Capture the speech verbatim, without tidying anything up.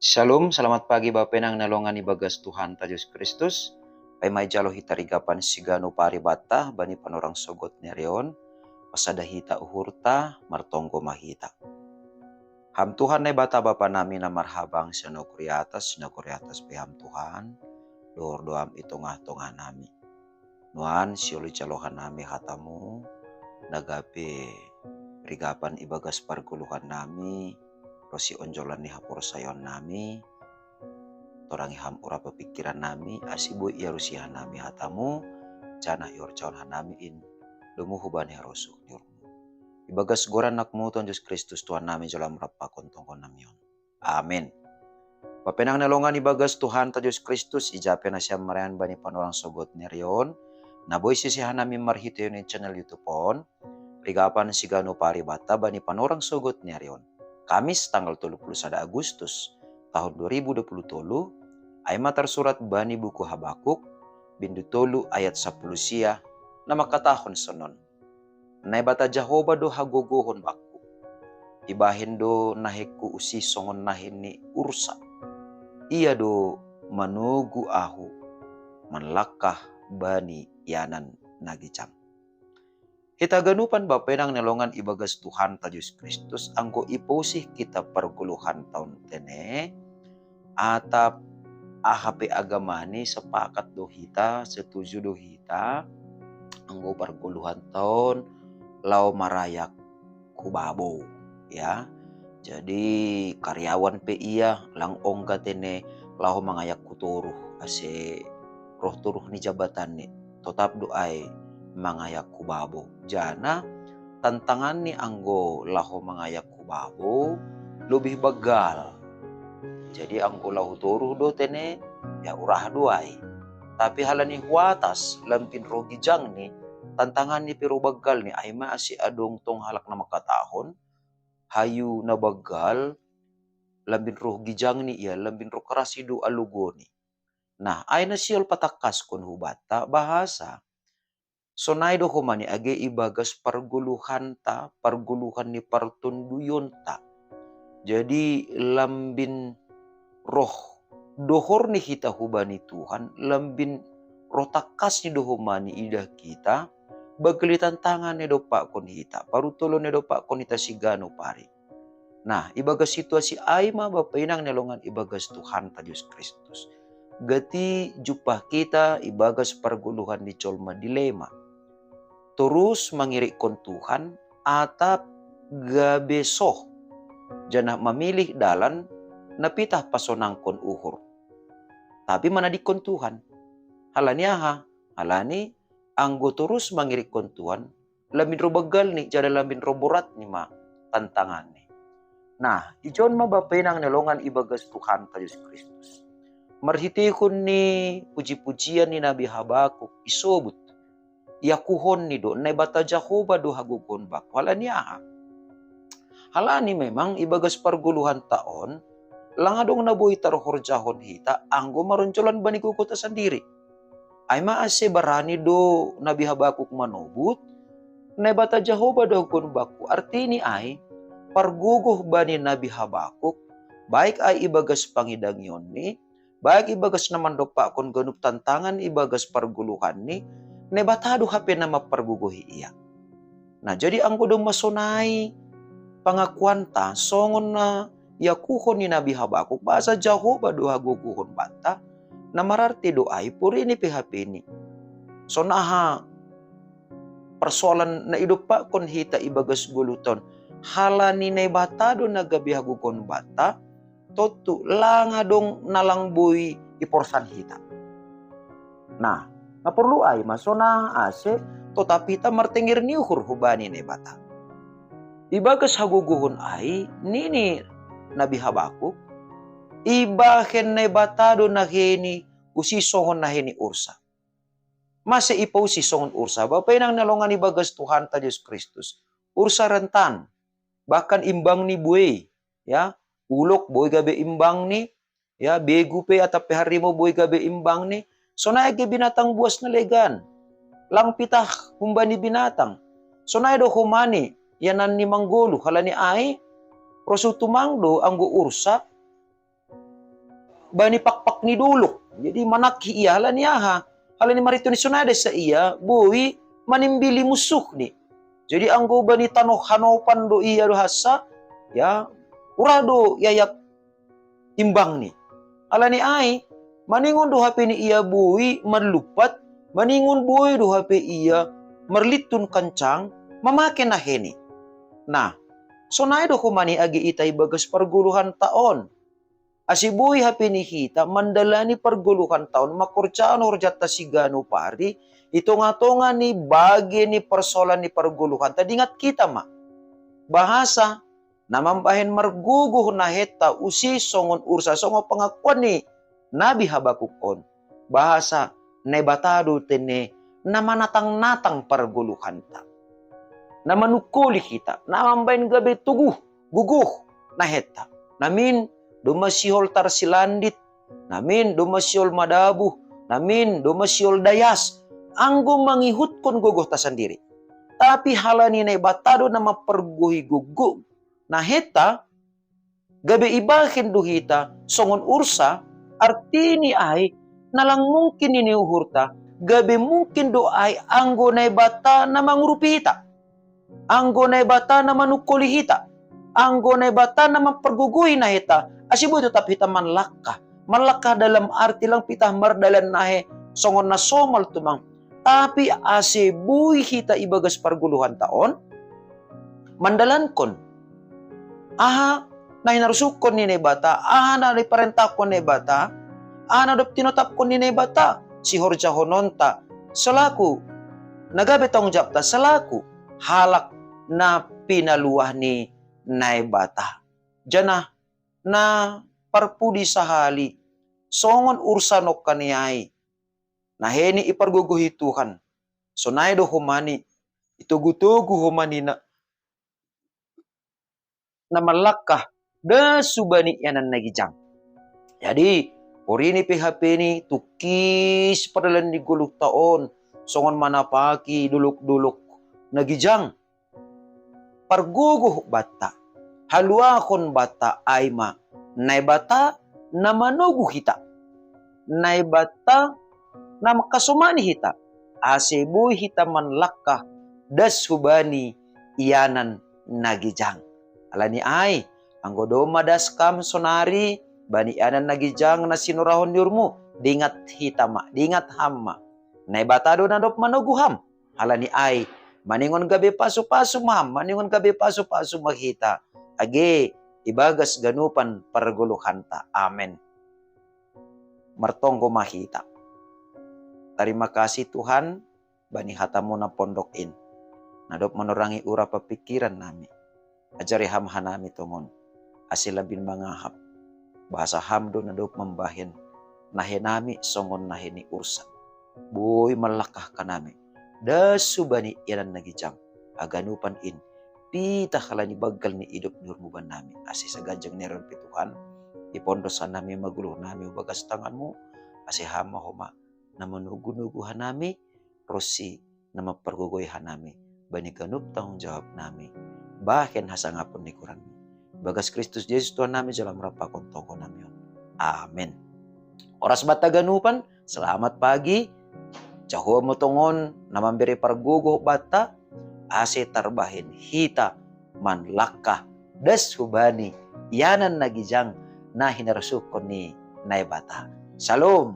Shalom, selamat pagi Bapenang na longan ibagas Tuhan ta Jesus Kristus. Paima ijalo hita rigapan sigano paribata bani panorang sogot ni arion, pasada hita uhurta, martonggo ma hita. Ham Tuhan Naibata Bapa nami na marhabang sinagori atas, sinagori atas pe ham Tuhan, dohor do ham i tongah-tongah nami. Nuan sioli jalohan nami hatamu, na gabe rigapan ibagas pargoluhan nami, ro sionjolan ni haporsayaon nami, torangi ham urap pikiran nami, asi boi iarusi hanami hatamu, janah ihorjahon hanami in, domu hubani harosuh ni uhurmu. Ibagas goran anakmu Tuhan Jesus Kristus Tuhan nami jalo ham rap pakon tonggo nami on. Amin. Bapenang na longan ibagas Tuhan ta Jesus Kristus, ija pe nasiam marayan bani panorang sogot ni arion, na boi sisihan nami marhitei ni channel YouTube on, rigapan sigano paribata bani panorang sogot ni arion. Kamis tanggal tolu puluh sada Agustus tahun dua ribu dua puluh tolu, ai ma tarsurat bani buku Habakuk, bindu tolu ayat sapuluh sia, na mangkatahon sonon. Naibata Jahoba do hagogohon bakku. Ibahen do nahengku usih songon nahen ni ursa. Ia do manogu ahu manlangkah bani ianan na gijang. Hita ganupan Bapenang na longan ibagas Tuhan ta Jesus Kristus, anggo ipousih hita pargoluhan ta on tene, atap aha pe agamani sepakat do hita, setuju do hita, anggo pargoluhan ta on laho marayak hu babo, ya. Jadi karyawan pe ia lang ongga tene laho mangayak hu toruh, ase roh toruh ni jabatanni, totap do ai mangayak hu babo. Jana tantanganni anggo laho mangayak hu babo, lobih banggal. Jadi anggo laho toruh do tene, ya urah do ai. Tapi halani hu atas lambin roh gijangni, tantanganni pe roh banggalni, ai ma ase adong tong halak na mangkatahon, hayu na banggal, lambin roh gijangni ia, lambin roh keras i do alogoni. Nah, ai na siol patangkaskon hubanta, bahasa sonai do homani age ibagas pargoluhanta, pargoluhan ni partonduyonta. Jadi lambin roh dohor ni hita hubani Tuhan, lambin roh tangkasni do homani idah hita, banggal ni tantangan na idompakkon hita, parutolon na idompakkon hita sigano pari. Nah, ibagas situasi ai ma Bapenang na longan ibagas Tuhanta Jesus Kristus. Gati jumpah hita ibagas pargoluhan ni jolma dilema. Torus mangirikkon Tuhan, atap gabe soh, janah mamilih dalan na pitah pasonangkon uhur. Tapi manadingkon Tuhan. Halani aha? Halani anggo torus mangirikkon Tuhan, lambin roh banggalni, janah lambin roh boratni ma tantanganni. Nah, ijon ma Bapenang na longan ibagas Tuhanta Jesus Kristus. Marhiteihon ni puji-pujian ni Nabi Habakuk isobut, iakuhonni do Naibata Jahoba do hagogohon bakku. Halani aha? Halani memang ibagas pargoluhanta on, lang adong na boi tarhorjahon hita anggo maronjolan bani gogota sandiri. Ai ma ase barani do Nabi Habakuk manobut, Naibata Jahoba do hagogohon bakku. Artini ai, pargogoh bani Nabi Habakuk, baik ai ibagas pangidangionni, baik ibagas na mandompakkon ganup tantangan ibagas pargoluhanni, Naibata do hape na mampargogohi ia. Nah, jadi anggo domma sonai pangakuanta songon na iakuhon ni Nabi Habakuk, bahasa Jahoba do hagogohon banta, na mararti do ai porini pe hapeni. Songon aha persoalan na idompakkon hita ibagas goluhta on, halani Naibata do na gabe hagogohon banta, tontu lang adong na lang boi iporsan hita. Nah, na porlu ai ma songon aha ase totap hita martenger ni uhur hubani Naibata. Ibagas hagogohon ai, nini Nabi Habakuk, ibahen Naibata do naheni usih songon naheni ursa. Mase ipausih songon ursa? Bapenang na longan ibagas Tuhanta Jesus Kristus, ursa rentan, bahkan imbangni buei, ya, ulok boi gabe imbangni, ya, begu pe atap pe harimau boi gabe imbangni, sonai age binatang buas na legan, lang pitah humbani binatang. Sonai do homani, ianan ni manggoluh, halani ai, rosuh tumang do anggo ursa, bani pakpak ni dolok. Jadi manakhi ia halani aha? Halani maritu ni sonai dasa ia boi manimbili musuhni. Jadi anggo bani tanoh hanopan do ia do hansa, ya, ura do iayak timbangni. Halani ai, maningon do hape ni ia boi marlumpat, maningon boi do hape ia marlintun kancang, mamake naheni. Nah, sonai do homani age ita ibagas pargoluhanta on. Ase boi hape ni hita mandalani pargoluhanta on, mangkorjahon horjanta siganup ari, i tonga-tonga ni bage ni parsoalan ni pargoluhanta, diingat hita ma bahasa na mambahen margogoh nahenta use songon ursa, songon pangakuan ni Nabi Habakuk on, bahasa Naibata do tene na manatang-natang pargoluhanta, na manungkoli hita, na mambahen gabe togu, gogoh nahenta. Namin domma sihol tarsilandit, namin domma sihol madabuh, namin domma sihol dayas, anggo mangihuthon gogohta sandiri. Tapi halani Naibata do na mampargohi gogoh nahenta, gabe ibahen do hita songon ursa, artini ai na lang mungkin nini uhurta, gabe mungkin do ai anggo Naibata na mangurupi hita, anggo Naibata na manungkoli hita, anggo Naibata na mampargogohi nahenta, ase boi totap hita manlangkah. Manlangkah dalam arti lang pitah mardalan nahe songon na somal tumang, tapi ase boi hita ibagas pargoluhanta on mandalankon aha na hinarusukkon ni Naibata, aha na diparentahkon Naibata, aha na dob tinotapkon ni Naibata sihorjahononta selaku na gabe tanggung jawabta selaku halak na pinaluah ni Naibata. Janah na parpudi sahali, songon ursa nongkan i ai, naheni ipargogohi Tuhan, sonai do homani, itogu-togu homani na, na manlangkah das hubani ianan na ginjang. Jadi, porini pe hapeni tungkis pardalan ni goluhta on, songon manapaki dolok-dolok na ginjang. Pargogoh banta, haluahon banta ai ma Naibata na manogu hita, Naibata na mangkasomani hita, ase boi hita manlangkah das hubani ianan na ginjang. Halani ai, anggo domma das kam sonari bani ianan na ginjang na sinorahon ni uhurmu, diingat hita ma, diingat ham ma. Naibata do na dob manogu ham. Halani ai, maningon gabe pasu-pasu ma ham, maningon gabe pasu-pasu ma hita, age ibagas ganupan pargoluhanta. Amen. Martonggo ma hita. Tarima kasih Tuhan, bani hatamu na pondok in, na dob manorangi ura papikiran nami. Ajari ham hanami tongon, ase labin mangahap, bahasa ham do na dob mambahen nahe nami songon nahe ni ursa. Boi manlangkah hanami das hubani ianan na ginjang, haganupan in pitah halani banggal ni idop ni uhurmu bannami, ase saganjang ni ari on pe Tuhan, ipondos hanami ma goluh nami hu bagas tanganmu, ase ham ma homa na manogu-nogu hanami, ronsi na mampargogoi hanami bani ganup tanggung jawab nami bahen hasangapon ni goranmu. Bagas Kristus Jesus Tuhan nami jalo marampakon tonggo nami on. Amen. Horas banta ganupan, selamat pagi. Jahowa ma tongon na mambere pargogoh banta, ase tarbahen hita manlangkah das hubani ianan na ginjang na hinarusukkon ni Naibata. Shalom.